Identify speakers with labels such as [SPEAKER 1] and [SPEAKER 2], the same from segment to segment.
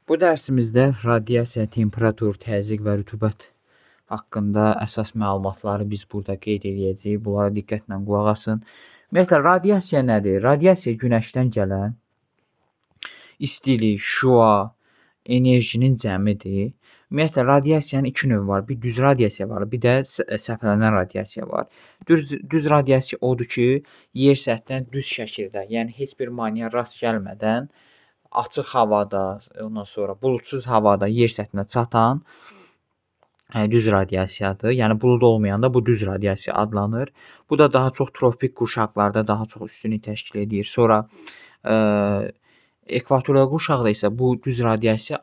[SPEAKER 1] Bu dərsimizdə radiasiya, temperatur, təzyiq və rütubət haqqında əsas məlumatları biz burada qeyd edəcəyik. Bunlara diqqətlə qulaq asın. Ümumiyyətlə, radiasiya nədir? Radiasiya günəşdən gələn istilik, şüa, enerjinin cəmidir. Ümumiyyətlə, radiasiyanın iki növü var. Bir düz radiasiya var, bir də səpələnən radiasiya var. Düz radiasiya odur ki, yer səthinə düz şəkildə, yəni heç bir maneə rast gəlmədən açıq havada, ondan sonra buludsuz havada yer səthinə çatan düz radiasiyadır. Yəni bulud olmayanda bu düz radiasiya adlanır. Bu da daha çox tropik qurşaqlarda daha çox üstünlük təşkil edir. Sonra ekvatorial qurşaqda isə bu düz radiasiya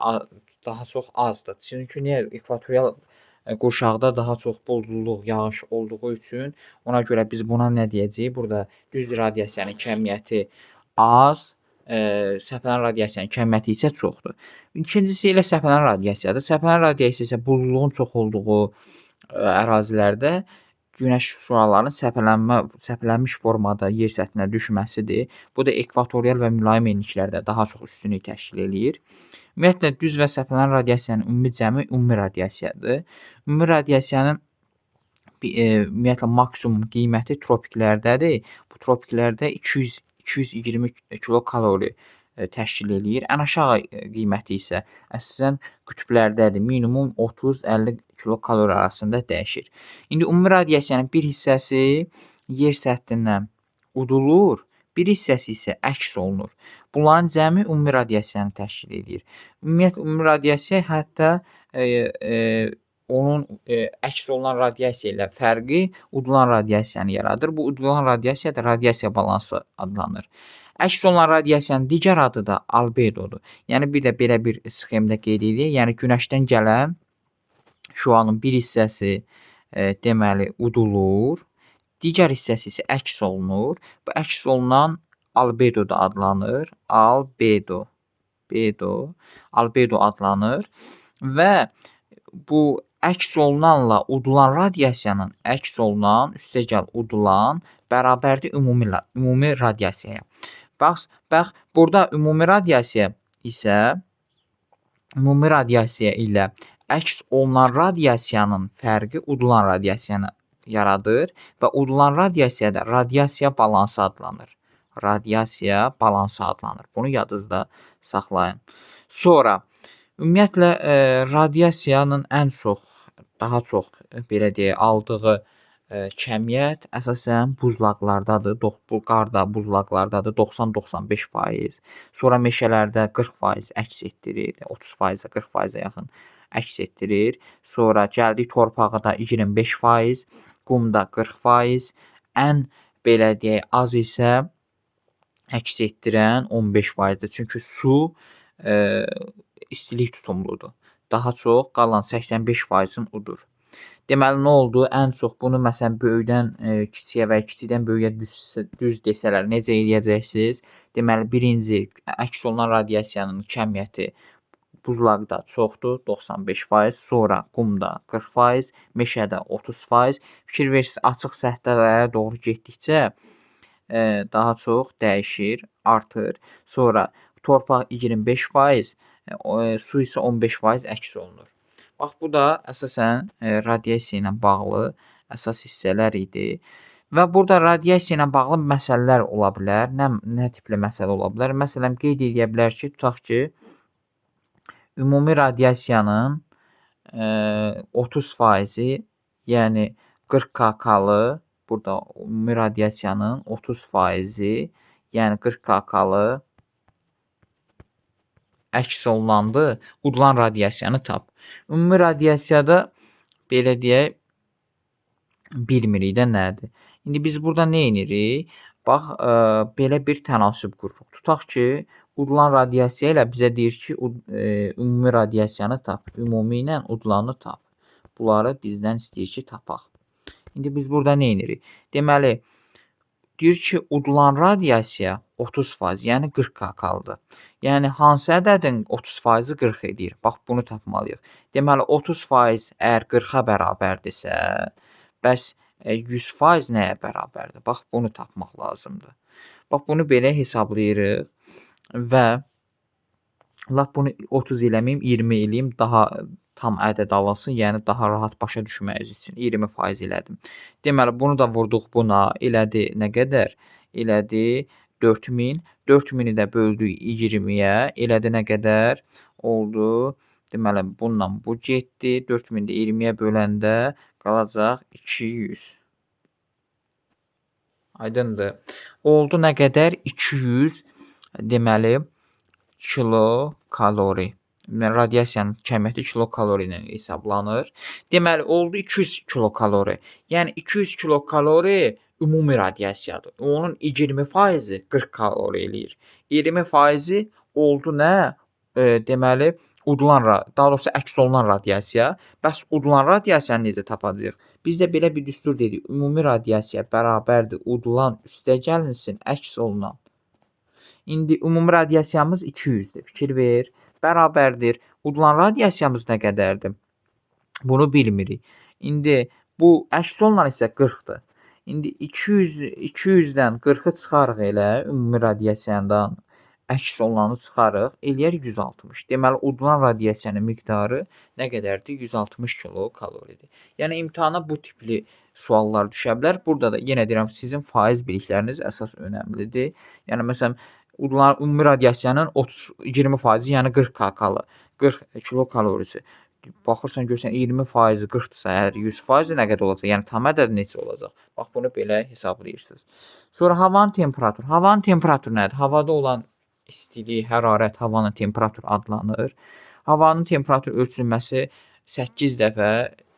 [SPEAKER 1] daha çox azdır. Çünki niyə? Ekvatorial qurşaqda daha çox buludluluq, yağış olduğu üçün ona görə biz buna nə deyəcəyik? Burada düz radiasiyanın kəmiyyəti az, səpələn radiasiyanın kəmiyyəti isə çoxdur. İkincisi elə səpələn radiasiyadır. Səpələn radiasiya isə buludluğun çox olduğu ərazilərdə günəş şüalarının səpələnmiş formada yer səthinə düşməsidir. Bu da ekvatorial və mülayim enliklərdə daha çox üstünlük təşkil eləyir. Ümumiyyətlə, düz və səpələn radiasiyanın ümumi cəmi ümumi radiasiyadır. Ümumi radiasiyanın ümumiyyətlə maksimum qiyməti tropiklərdədir. Bu tropiklərdə 220 kilokalori təşkil eləyir. Ən aşağı qiyməti isə əsasən qütblərdədir. Minimum 30-50 kilokalori arasında dəyişir. İndi ümumi radiasiyanın bir hissəsi yer səthindən udulur, bir hissəsi isə əks olunur. Bunların cəmi ümumi radiasiyanı təşkil eləyir. Ümumiyyətlə, ümumi radiasiya hətta onun əks olunan radiasiya ilə fərqi udulan radiasiyanı yaradır. Bu udulan radiasiya da radiasiya balansı adlanır. Əks olunan radiasiyanın digər adı da albedodur. Yəni bir də belə bir sxemdə qeyd edək. Yəni günəşdən gələn şüanın bir hissəsi deməli udulur, digər hissəsi isə əks olunur. Bu əks olunan albedo da adlanır. Albedo, bedo, albedo adlanır və bu əks olunanla udulan radiasiyanın əks olunan üstəgəl udulan bərabərdir ümumi radiasiyaya. Bax, burada ümumi radiasiya isə ümumi radiasiya ilə əks olunan radiasiyanın fərqi udulan radiasiyanı yaradır və udulan radiasiya da radiasiya balansı adlanır. Radiasiya balansı adlanır. Bunu yadınızda saxlayın. Sonra ümumiyyətlə radiasiyanın ən çox, daha çox belə deyək, aldığı kəmiyyət əsasən buzlaqlardadır. Bu qarda, buzlaqlardadır 90-95%. Sonra meşələrdə 40% əks etdirir. 30%-ə, 40%-ə yaxın əks etdirir. Sonra gəldik torpağa da 25%, qumda 40%, ən belə deyək, az isə əks etdirən 15%-dir. Çünki su istilik tutumludur. Daha çox qalan 85%-ni udur. Deməli, nə oldu? Ən çox bunu məsələn böyükdən kiçiyə və kiçikdən böyüyə düz desələr necə eləyəcəksiniz? Deməli, birinci əks olunan radiasiyanın kəmiyyəti buzlaqda çoxdur, 95%, sonra qumda 40%, meşədə 30%. Fikir verirsiniz, açıq səthlərə doğru getdikcə daha çox dəyişir, artır. Sonra torpaq 25%, su isə 15% əks olunur. Bax, bu da əsasən radiasiya ilə bağlı əsas hissələr idi. Və burada radiasiya ilə bağlı məsələlər ola bilər. Nə tipli məsələ ola bilər? Məsələn, qeyd edə bilər ki, tutaq ki, ümumi radiasiyanın 30%-i, yəni 40 kk-lı, burada ümumi radiasiyanın 30%-i, yəni 40 kk-lı əks olunandır, udulan radiasiyanı tap. Ümumi radiasiyada belə deyək, bilmirik də nədir. İndi biz burada nə edirik? Bax, belə bir tənasüb qururuq. Tutaq ki, udulan radiasiya ilə bizə deyir ki, ümumi radiasiyanı tap. Ümumi ilə udulanı tap. Bunları bizdən istəyir ki, tapaq. İndi biz burada nə edirik? Deməli, deyir ki, udulan radiasiya 30%, yəni 40 kk-lıdır. Yəni, hansı ədədin 30%-i 40 edir? Bax, bunu tapmalıyıq. Deməli, 30% əgər 40-a bərabərdirsə, bəs 100% nəyə bərabərdir? Bax, bunu tapmaq lazımdır. Bax, bunu belə hesablayırıq və Lap bunu 30 eləməyim, 20 eləyim, daha tam ədəd alınsın, yəni daha rahat başa düşməyiniz üçün 20% elədim. Deməli, bunu da vurduq buna, elədi nə qədər? Elədi 4000. 4000-i də böldük 20-yə, elədi nə qədər? Oldu. Deməli, bununla bu getdi. 4000-i də 20-yə böləndə qalacaq 200. Aydındır. Oldu nə qədər? 200, deməli, kilokalori. Radiasiyanın kəmiyyəti kilokalori ilə hesablanır. Deməli, oldu 200 kilokalori. Yəni, 200 kilokalori ümumi radiasiyadır. Onun 20%-i 40 kalori eləyir. 20%-i oldu nə? Deməli, udulan, daha doğrusu əks olunan radiasiya. Bəs udulan radiasiyanı necə tapacağıq? Biz də belə bir düstur dedik. Ümumi radiasiya bərabərdir udulan üstə gəlinsin əks olunan. İndi ümumi radiasiyamız 200-dür. Fikir ver. Bərabərdir. Udulan radiasiyamız nə qədərdir? Bunu bilmirik. İndi bu əks olunan isə 40-dır. İndi 200-dən 40-ı çıxarıq elə, ümumi radiasiyadan əks olunanı çıxarıq, eləyər 160. Deməli, udulan radiasiyanın miqdarı nə qədərdir? 160 kilokaloridir. Yəni, imtahana bu tipli suallar düşə bilər. Burada da yenə deyirəm, sizin faiz bilikləriniz əsas önəmlidir. Yəni, məsələn, udulan ümumi radiasiyanın 20%-i, yəni 40 kakalı, 40 kilokalorisi. Baxırsan, görsən 20%-i 40-dırsa, əgər 100%-i nə qədər olacaq? Yəni, tam ədəd neçə olacaq? Bax, bunu belə hesablayırsınız. Sonra havanın temperaturu. Havanın temperaturu nədir? Havada olan istilik, hərarət havanın temperaturu adlanır. Havanın temperaturu ölçülməsi 8 dəfə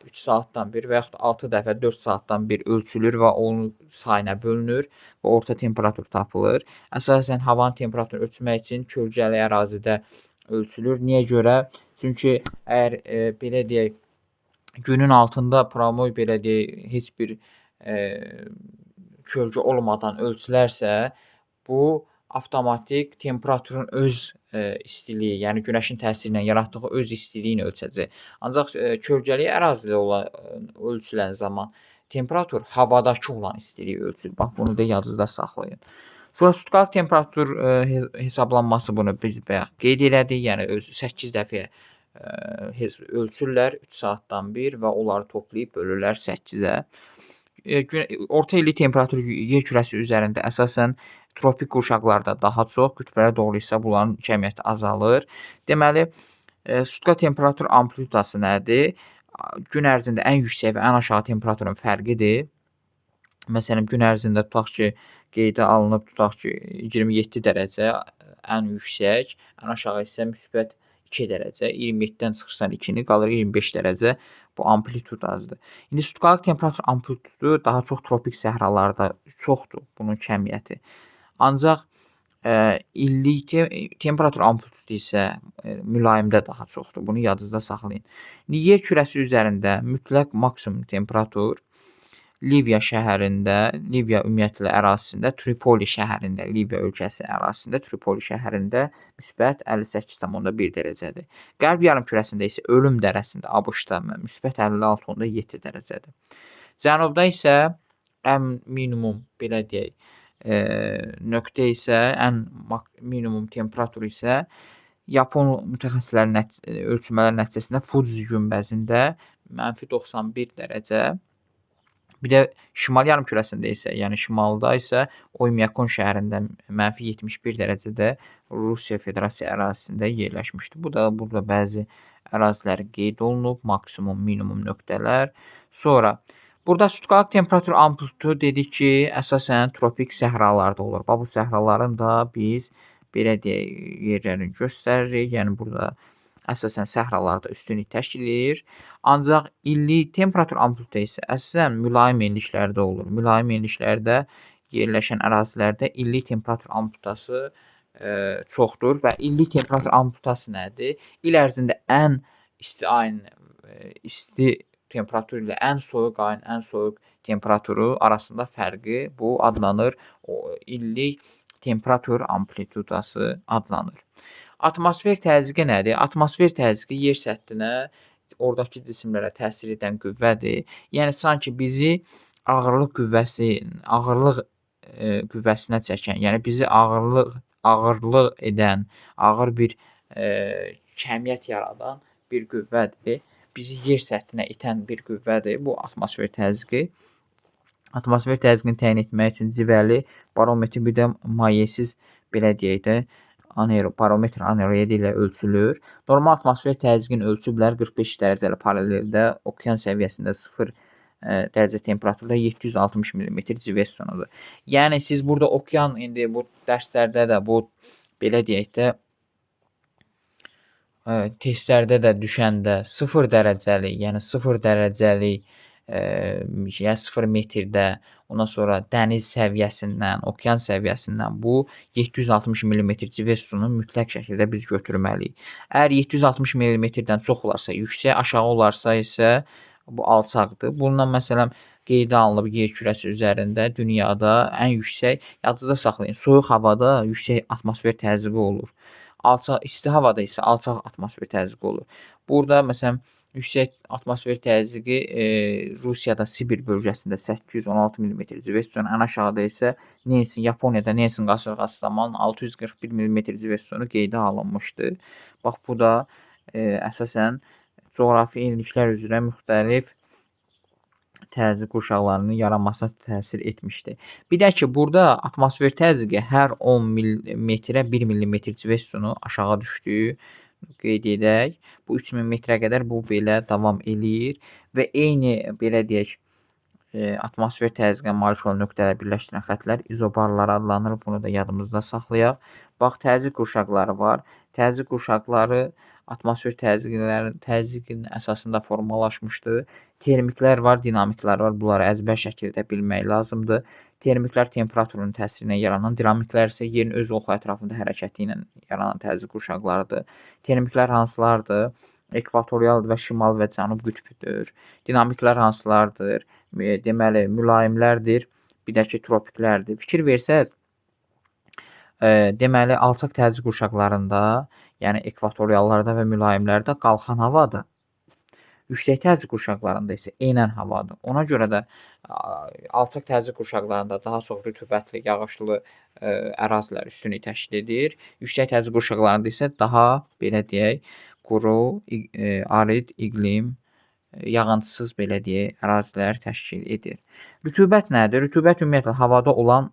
[SPEAKER 1] 3 saatdan bir və yaxud 6 dəfə 4 saatdan bir ölçülür və onun sayına bölünür və orta temperatur tapılır. Əsasən havanın temperaturunu ölçmək üçün kölgəli ərazidə ölçülür. Niyə görə? Çünki əgər belə deyək, günün altında pramoy belə deyək, heç bir kölgə olmadan ölçülərsə, bu avtomatik temperaturun öz istiliyi, yəni günəşin təsiri ilə yaratdığı öz istiliyini ölçəcək. Ancaq kölgəli ərazidə olan ölçülən zaman temperatur havadakı olan istiliyi ölçülür. Bax, bunu da yadınızda saxlayın. Sonra sutkalıq temperatur hesablanması bunu biz bayaq qeyd elədik. Yəni 8 dəfəyə ölçürlər 3 saatdan bir və onları toplayıb bölürlər 8-ə. Orta illik temperatur yer kürəsi üzərində əsasən tropik qurşaqlarda daha çox, qütblərə doğru isə bunların kəmiyyəti azalır. Deməli, sutka temperatur amplitudası nədir? Gün ərzində ən yüksək və ən aşağı temperaturun fərqidir. Məsələn, gün ərzində tutaq ki, qeydə alınıb, tutaq ki, 27 dərəcə ən yüksək, ən aşağı isə müsbət 2 dərəcə. 27-dən çıxırsan 2-ni, qalır 25 dərəcə. Bu amplitud azdır. İndi sutkalıq temperatur amplitudu daha çox tropik səhralarda çoxdur bunun kəmiyyəti. Ancaq illik temperatur amplitudu isə mülayimdə daha çoxdur. Bunu yadınızda saxlayın. İndi yer kürəsi üzərində mütləq maksimum temperatur Liviya şəhərində, Liviya ümumiyyətlə ərazisində, Tripoli şəhərində, Liviya ölkəsi ərazisində, Tripoli şəhərində müsbət 58,1 dərəcədir. Qərb yarımkürəsində isə Ölüm dərəsində, ABŞ-da müsbət 56,7 dərəcədir. Cənubda isə ən minimum, belə deyək, nöqtə isə, ən minimum temperatur isə Yapon mütəxəssislərinin ölçmələr nəticəsində Fuji günbəzində mənfi 91 dərəcə. Bir də şimal yarımkürəsində isə, yəni şimalda isə Oymyakon şəhərində mənfi 71 dərəcədə Rusiya Federasiya ərazisində yerləşmişdir. Bu da burada bəzi ərazilər qeyd olunub, maksimum, minimum nöqtələr. Sonra burada sutkalıq temperatur amplitudu dedik ki, əsasən tropik səhralarda olur. Bax, bu səhraların da biz belə deyək, yerlərini göstəririk. Yəni burada əsasən səhralarda üstünlük təşkil edir. Ancaq illik temperatur amplitudu isə əsasən mülayim enliklərdə olur. Mülayim enliklərdə yerləşən ərazilərdə illik temperatur amplitudası çoxdur və illik temperatur amplitudası nədir? İl ərzində ən isti ayın isti temperatur ilə ən soyuq ayın ən soyuq temperaturu arasında fərqi bu adlanır. O illik temperatur amplitudası adlanır. Atmosfer təzyiqi nədir? Atmosfer təzyiqi yer səthinə, oradakı cisimlərə təsir edən qüvvədir. Yəni sanki bizi ağırlıq qüvvəsi, ağırlıq qüvvəsinə çəkən, yəni bizi ağırlıq edən, ağır bir kəmiyyət yaradan bir qüvvədir. Bizi yer səthinə itən bir qüvvədir bu atmosfer təzyiqi. Atmosfer təzyiqini təyin etmək üçün civəli barometr, bir də mayesiz, belə deyək də, barometr aneroidi ilə ölçülür. Normal atmosfer təzyiqini ölçüblər 45 dərəcəli paraleldə, okean səviyyəsində 0 dərəcə temperaturda 760 mm civə sütunudur. Yəni siz burada okean, indi bu dərslərdə də, bu belə deyək də, testlərdə də düşəndə 0 dərəcəlik, yəni 0 dərəcəlik, yəni 0 metrdə, ondan sonra dəniz səviyyəsindən, okean səviyyəsindən bu 760 mm civə sütununu mütləq şəkildə biz götürməliyik. Əgər 760 mm-dən çox olarsa yüksək, aşağı olarsa isə bu alçaqdır. Bundan məsələn qeydə alınıb yer kürəsi üzərində dünyada ən yüksək, yadınızda saxlayın, soyuq havada yüksək atmosfer təzyiqi olur. Alçaq, isti havada isə alçaq atmosfer təzyiqi olur. Burada məsələn yüksək atmosfer təzyiqi Rusiyada Sibir bölgəsində 816 mm civə sütunu, ən aşağıda isə Nelson, Yaponiyada Nelson qasırğası zamanı 641 mm civə sütunu qeydə alınmışdı. Bax, bu da əsasən coğrafi enliklər üzrə müxtəlif təzyiq qurşaqlarının yaranmasına təsir etmişdi. Bir də ki, burada atmosfer təzyiqi hər 10 metrə 1 mm civə sütunu aşağı düşdüyü qeyd edək. Bu 3000 metrə qədər bu belə davam eləyir və eyni, belə deyək, atmosfer təzyiqinə malik olan nöqtələri birləşdirən xətlər izobarlar adlanır. Bunu da yadımızda saxlayaq. Bax, təzyiq qurşaqları var. Təzyiq qurşaqları atmosfer təzyiqinin əsasında formalaşmışdır. Termiklər var, dinamiklər var. Bunları əzbər şəkildə bilmək lazımdır. Termiklər temperaturun təsiri ilə yaranan, dinamiklər isə yerin öz oxu ətrafında hərəkəti ilə yaranan təzyiq qurşaqlarıdır. Termiklər hansılardır? Ekvatorial və şimal və cənub qütbüdür. Dinamiklər hansılardır? Deməli, mülayimlərdir, bir də ki, tropiklərdir. Fikir versəz, deməli, alçaq təzyiq qurşaqlarında, yəni ekvatoriallarda və mülayimlərdə qalxan havadır. Yüksək təzyiq qurşaqlarında isə enən havadır. Ona görə də alçaq təzyiq qurşaqlarında daha çox rütubətli, yağışlı ərazilər üstünlük təşkil edir. Yüksək təzyiq qurşaqlarında isə daha, belə deyək, quru, arid iqlim, yağıntısız, belə deyək, ərazilər təşkil edir. Rütubət nədir? Rütubət ümumiyyətlə havada olan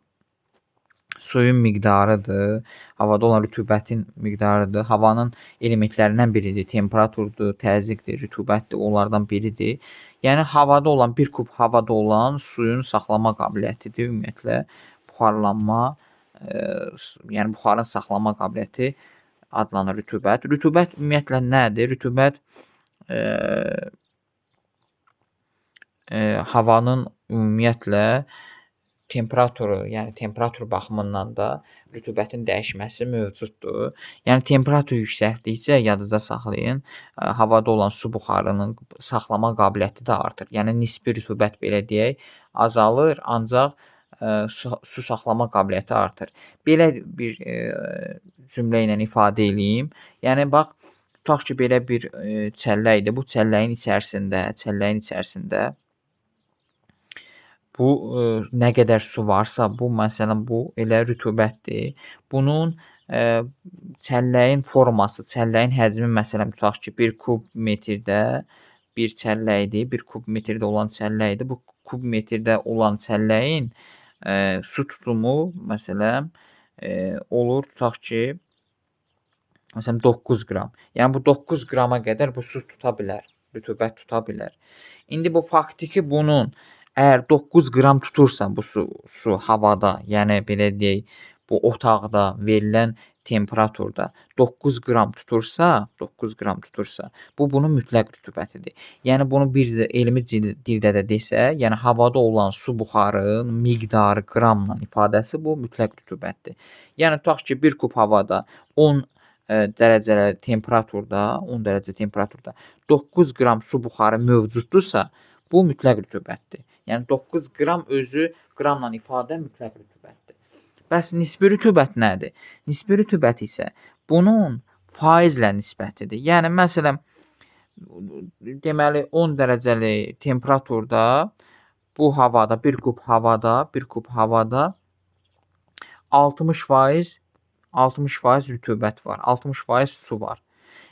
[SPEAKER 1] suyun miqdarıdır, havada olan rütubətin miqdarıdır, havanın elementlərindən biridir, temperaturdur, təzyiqdir, rütubətdir, onlardan biridir. Yəni, havada olan, bir kub havada olan suyun saxlama qabiliyyətidir, ümumiyyətlə, buxarlanma, yəni buxarın saxlama qabiliyyəti adlanır rütubət. Rütubət ümumiyyətlə nədir? Rütubət havanın ümumiyyətlə temperaturu, yəni temperatur baxımından da rütubətin dəyişməsi mövcuddur. Yəni temperatur yüksəltdikcə, yadınızda saxlayın, havada olan su buxarının saxlama qabiliyyəti də artır. Yəni nisbi rütubət, belə deyək, azalır, ancaq su saxlama qabiliyyəti artır. Belə bir cümlə ilə ifadə eləyim. Yəni bax, tutaq ki, belə bir çəlləkdir. Bu çəlləyin içərisində bu nə qədər su varsa, bu məsələn, bu elə rütubətdir. Bunun çəlləyin forması, çəlləyin həcmi məsələn, tutaq ki, 1 kub metrdə bir çəlləkdir, 1 kub metrdə olan çəlləkdir. Bu kub metrdə olan çəlləyin su tutumu məsələn, olur, tutaq ki, məsələn, 9 qram. Yəni, bu 9 qrama qədər bu su tuta bilər, rütubət tuta bilər. İndi bu faktiki bunun əgər 9 qram tutursa bu su havada, yəni belə deyək, bu otaqda verilən temperaturda 9 qram tutursa, 9 qram tutursa, bu bunun mütləq rütubətidir. Yəni bunu bir də elmi dildə də desək, yəni havada olan su buxarının miqdarı qramla ifadəsi bu mütləq rütubətdir. Yəni tutaq ki, 1 kub havada 10 dərəcəli temperaturda, 10 dərəcə temperaturda 9 qram su buxarı mövcuddursa, bu mütləq rütubətdir. Yəni 9 qram özü qramla ifadə mütləq rütubətdir. Bəs nisbi rütubət nədir? Nisbi rütubət isə bunun faizlə nisbətidir. Yəni məsələn, deməli 10 dərəcəli temperaturda bu havada, 1 kub havada, 1 kub havada 60% 60% rütubət var, 60% su var.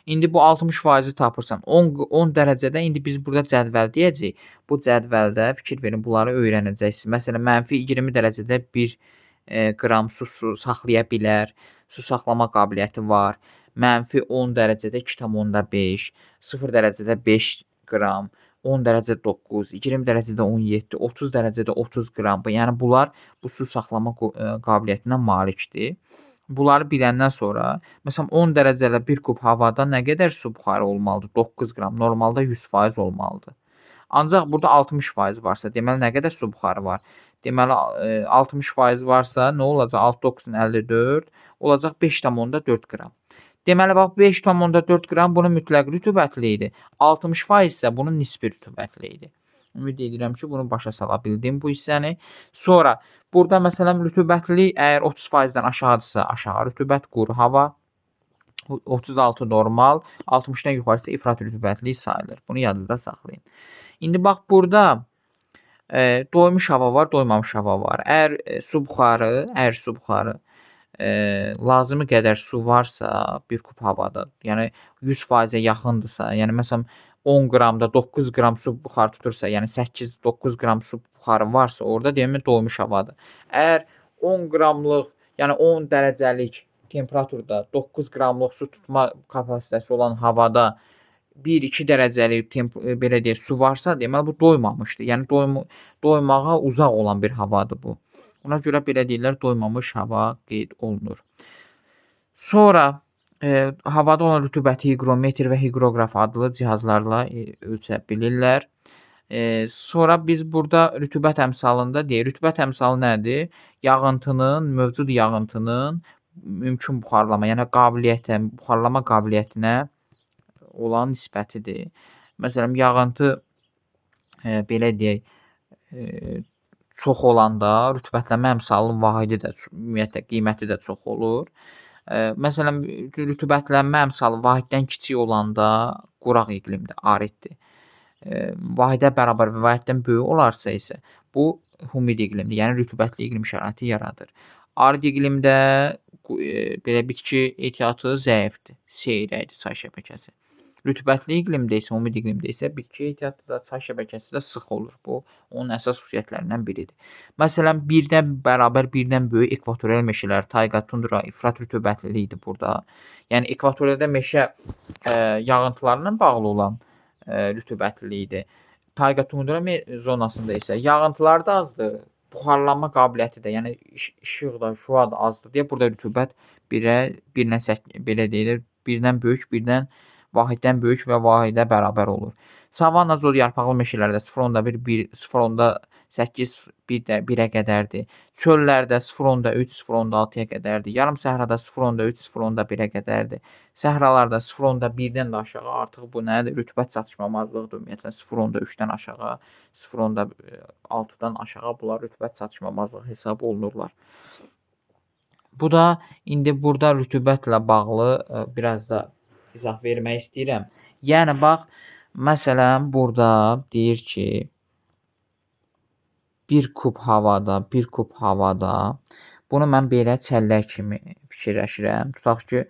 [SPEAKER 1] İndi bu 60%-i tapırsan, 10 dərəcədə indi biz burada cədvəl deyəcəyik. Bu cədvəldə fikir verin, bunları öyrənəcəksiniz. Məsələn, mənfi 20 dərəcədə 1 qram su saxlaya bilər, su saxlama qabiliyyəti var. Mənfi 10 dərəcədə 2,5, 0 dərəcədə 5 qram, 10 dərəcədə 9, 20 dərəcədə 17, 30 dərəcədə 30 qram. Yəni bunlar bu su saxlama qabiliyyətinə malikdir. Bunları biləndən sonra, məsələn 10 dərəcədə 1 kub havada nə qədər su buxarı olmalıdır? 9 qram. Normalda 100% olmalıdır. Ancaq burada 60% varsa, deməli nə qədər su buxarı var? Deməli 60% varsa nə olacaq? 6 9 54 olacaq 5,4 qram. Deməli bax 5,4 qram bunun mütləq rütubətli idi. 60% isə bunun nisbi rütubətli idi. Ümid edirəm ki, bunu başa sala bildim bu hissəni. Sonra burada məsələn rütubətlilik əgər 30%-dən aşağıdırsa, aşağı rütubət, quru hava, 36 normal, 60-dan yuxarı isə ifrat rütubətlilik sayılır. Bunu yadınızda saxlayın. İndi bax burada doymuş hava var, doymamış hava var. Əgər su buxarı, lazımi qədər su varsa bir kub havada, yəni 100%-ə yaxındırsa, yəni məsələn 10 qramda 9 qram su buxarı tutursa, yəni 8-9 qram su buxarı varsa orada, demək doymuş havadır. Əgər 10 qramlıq, yəni 10 dərəcəlik temperaturda 9 qramlıq su tutma kapasitəsi olan havada 1-2 dərəcəlik belə deyək, su varsa, deməli bu doymamışdır. Yəni doymağa uzaq olan bir havadır bu. Ona görə belə deyirlər, doymamış hava qeyd olunur. Sonra havada olan rütubəti hiqrometr və hiqroqraf adlı cihazlarla ölçə bilirlər. Sonra biz burada rütubət əmsalında deyir. Rütubət əmsalı nədir? Yağıntının, mövcud yağıntının mümkün buxarlama, yəni qabiliyyətə, buxarlama qabiliyyətinə olan nisbətidir. Məsələn, yağıntı belə deyək, çox olanda rütubətlənmə əmsalının vahidi də, ümumiyyətlə qiyməti də çox olur. Məsələn, rütubətlənmə əmsalı vahiddən kiçik olanda quraq iqlimdir, ariddir. Vahidə bərabər və vahiddən böyük olarsa isə bu humid iqlimdir, yəni rütubətli iqlim şəraiti yaradır. Arid iqlimdə belə bitki ehtiyatı zəifdir, seyrəkdir çay şəbəkəsi. Rütubətli iqlimdə isə, humid iqlimdə isə bitki ehtiyatı da, çay şəbəkəsi də sıx olur. Bu, onun əsas xüsusiyyətlərindən biridir. Məsələn, birdən bərabər birdən böyük ekvatorial meşələr, tayqa, tundra, ifrat rütubətlilikdir burada. Yəni, ekvatorialda meşə yağıntılarla bağlı olan rütubətlilikdir. Tayqa, tundra zonasında isə yağıntılar da azdır, buxarlanma qabiliyyəti də, yəni işıq da, şüa da azdır deyə burada rütubət belə deyilir, birdən böyük, birdən vahiddən böyük və vahidə bərabər olur. Savanna zod yarpaqlı meşələrdə 0,1, 0,8, 1-ə qədərdir. Çöllərdə 0,3, 0,6-ya qədərdir. Yarım səhrada 0,3, 0,1-ə qədərdir. Səhralarda 0,1-dən də aşağı artıq bu nədir? Rütubət çatışmamazlığıdır. Ümumiyyətlə 0,3-dən aşağı, 0,6-dan aşağı bunlar rütubət çatışmamazlığı hesab olunurlar. Bu da indi burada rütubətlə bağlı biraz da izah vermək istəyirəm. Yəni bax, məsələn, burada deyir ki, bir kub havada, bunu mən belə çəllək kimi fikirləşirəm. Tutaq ki,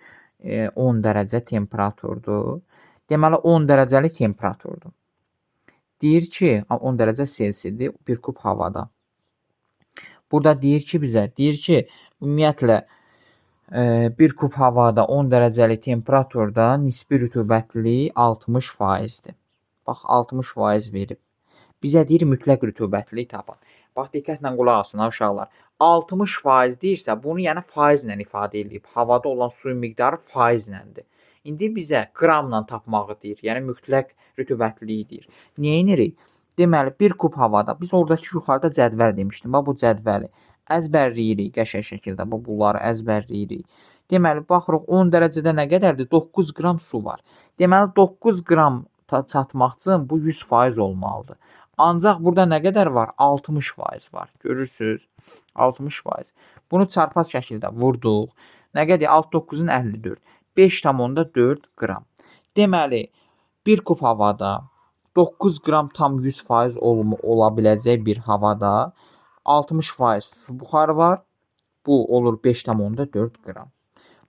[SPEAKER 1] 10 dərəcə temperaturdur. Deməli, 10 dərəcəlik temperaturdur. Deyir ki, 10 dərəcə Selsidir bir kub havada. Burada deyir ki, bizə, deyir ki, ümumiyyətlə, bir kub havada 10 dərəcəlik temperaturda nisbi rütubətlilik 60%-dir. Bax, 60% verib. Bizə deyir, mütləq rütubətlilik tapın. Bax, diqqətlə qulaq asın, uşaqlar. 60% deyirsə, bunu yəni faizlə ifadə edib. Havada olan suyun miqdarı faizləndir. İndi bizə qramla tapmağı deyir. Yəni, mütləq rütubətliyi deyir. Nə edirik? Deməli, bir kub havada, biz oradakı yuxarıda cədvəl demişdim. Bax, bu cədvəli əzbərləyirik qəşəng şəkildə. Bunları əzbərləyirik. Deməli, baxırıq 10 dərəcədə nə qədərdir? 9 qram su var. Deməli, 9 qram çatmaq üçün bu 100% olmalıdır. Ancaq burada nə qədər var? 60% var. Görürsünüz? 60%. Bunu çarpaz şəkildə vurduq. Nə qədər? 6 9-un 54. 5,4 qram. Deməli, bir kub havada 9 qram tam 100% ola biləcək bir havada 60% su buxarı var. Bu olur 5,4 qram.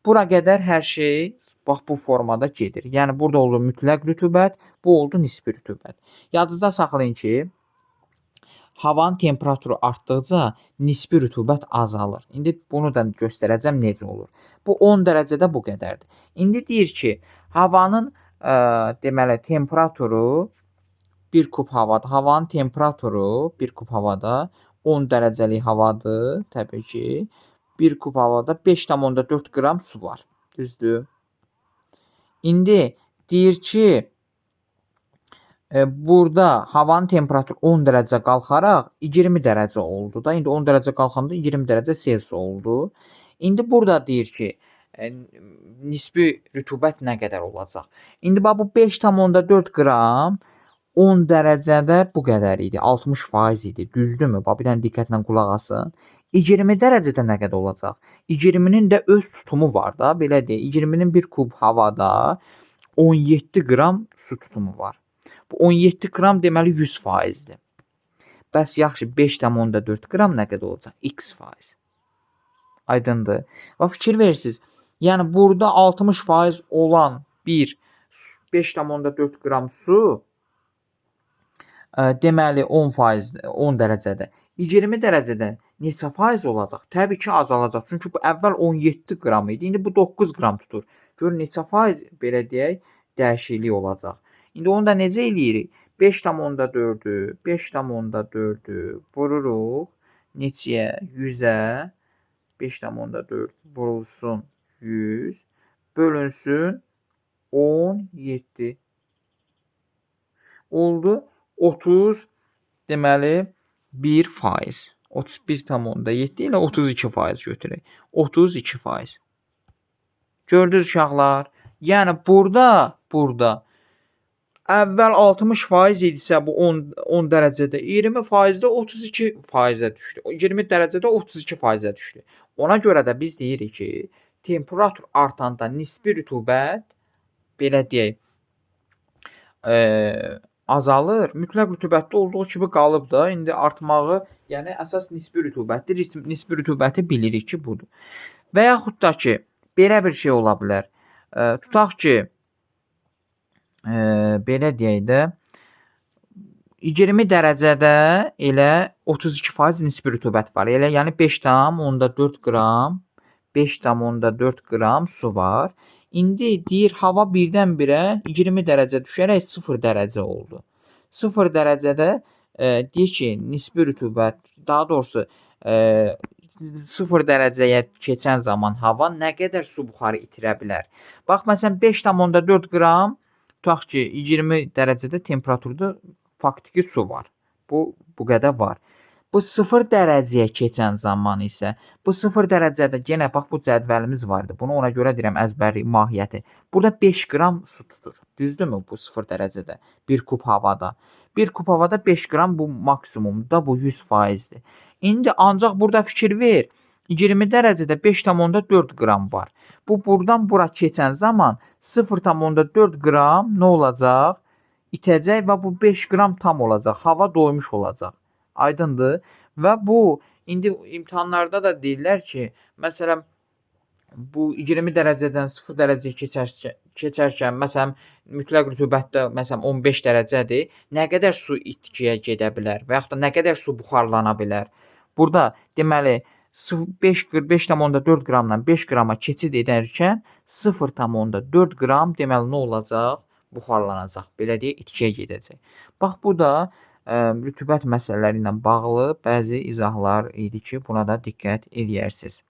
[SPEAKER 1] Bura qədər hər şey bax bu formada gedir. Yəni burada oldu mütləq rütubət, bu oldu nisbi rütubət. Yadınızda saxlayın ki, havanın temperaturu artdıqca nisbi rütubət azalır. İndi bunu da göstərəcəm necə olur. Bu 10 dərəcədə bu qədərdir. İndi deyir ki, havanın deməli temperaturu 1 kub havada, havanın temperaturu 1 kub havada 10 dərəcəlik havadır, təbii ki. 1 kub havada 5,4 qram su var. Düzdür? İndi deyir ki, burada havanın temperaturu 10 dərəcə qalxaraq 20 dərəcə oldu da. İndi 10 dərəcə qalxanda 20 dərəcə Selsi oldu. İndi burada deyir ki, nisbi rütubət nə qədər olacaq? İndi bax bu 5,4 qram 10 dərəcədə bu qədər idi. 60% idi. Düzdürmü? Bax bir dənə diqqətlə qulaq asın. 20 dərəcədə nə qədər olacaq? 20-nin də öz tutumu var da, belə deyək. 20-nin 1 kub havada 17 qram su tutumu var. Bu 17 qram deməli 100%-dir. Bəs yaxşı 5,4 qram nə qədər olacaq? X faiz. Aydındır. Bax fikir verirsiniz. Yəni burada 60% olan bir 5,4 qram su deməli 10%, 10 dərəcədə. 20 dərəcədə neçə faiz olacaq? Təbii ki, azalacaq. Çünki bu əvvəl 17 qram idi. İndi bu 9 qram tutur. Gör neçə faiz belə deyək dəyişiklik olacaq. İndi onu da necə eləyirik? 5,4-ü, 5,4-ü vururuq neçəyə? 100-ə. 5,4 vurulsun 100 bölünsün 17. Oldu 30 deməli 1%. 31,7 ilə 32% götürək. 32%. Gördünüz uşaqlar? Yəni burada əvvəl 60% idisə bu 10 dərəcədə 20%-də 32%-ə düşdü. 20 dərəcədə 32%-ə düşdü. Ona görə də biz deyirik ki, temperatur artanda nisbi rütubət belə deyək, azalır. Mütləq rütubətdə olduğu kimi qalıb da. İndi artmağı, yəni əsas nisbi rütubətdir. Nisbi rütubəti bilirik ki, budur. Və yaxud da ki, belə bir şey ola bilər. Tutaq ki, belə deyək də, 20 dərəcədə elə 32% nisbi rütubət var. Elə yəni 5,4 qram, 5,4 qram su var. İndi deyir hava birdən-birə 20 dərəcə düşərək 0 dərəcə oldu. 0 dərəcədə deyir ki, nisbi rütubət, daha doğrusu 0 dərəcəyə keçən zaman hava nə qədər su buxarı itirə bilər? Bax, məsələn 5,4 qram, tutaq ki, 20 dərəcədə temperaturda faktiki su var. Bu qədər var. Bu 0 dərəcəyə keçən zaman isə, bu 0 dərəcədə yenə bax bu cədvəlimiz vardı. Bunu ona görə deyirəm əzbərlik mahiyyəti. Burada 5 qram su tutur. Düzdürmü bu 0 dərəcədə? 1 kub havada. 1 kub havada 5 qram bu maksimumda, bu 100%-dir. İndi ancaq burada fikir ver. 20 dərəcədə 5,4 qram var. Bu buradan bura keçən zaman 0,4 qram nə olacaq? İtəcək və bu 5 qram tam olacaq. Hava doymuş olacaq. Aydındır. Və bu indi imtahanlarda da deyirlər ki, məsələn bu 20 dərəcədən 0 dərəcəyə keçərkən, məsələn mütləq rütubətdə məsələn 15 dərəcədir, nə qədər su itkiyə gedə bilər və yaxud da nə qədər su buxarlana bilər. Burada deməli 5,4 qramdan 5 qrama keçid edərkən 0,4 qram deməli nə olacaq? Buxarlanacaq. Belə deyək, itkiyə gedəcək. Bax bu da rütubət məsələləri ilə bağlı bəzi izahlar idi ki, buna da diqqət eləyərsiniz.